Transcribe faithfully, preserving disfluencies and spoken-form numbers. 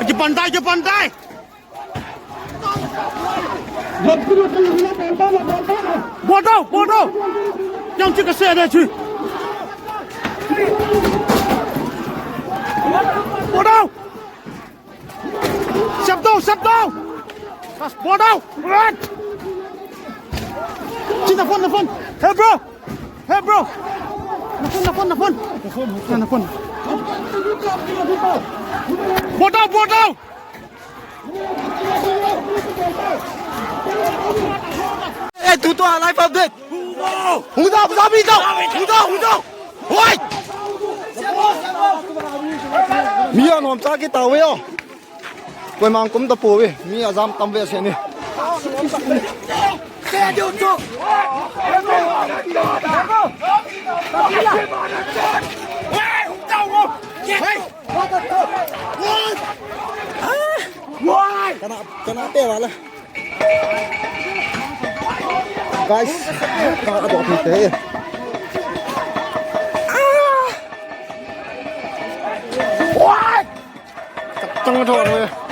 Ke pantai, ke pantai. Bodau, bodau. Yang cik kasih ada cik. Bodau. Sabdo, sabdo. Pas bodau. Right. Cik, na phone, na phone. Hey, bro. Hey, bro. Na phone, na phone, na phone. Na phone, na phone. Bodau, bodau. Hey, tutu, live update. Hungda, hungda, hungda. Hungda, hungda. Hoi. Mi anom cha ki ta ve o. Koi mang kum ta po ve. Mi azam tam ve se ni. Kana, kana pe wala. Guys, kana ka to te. Chang to.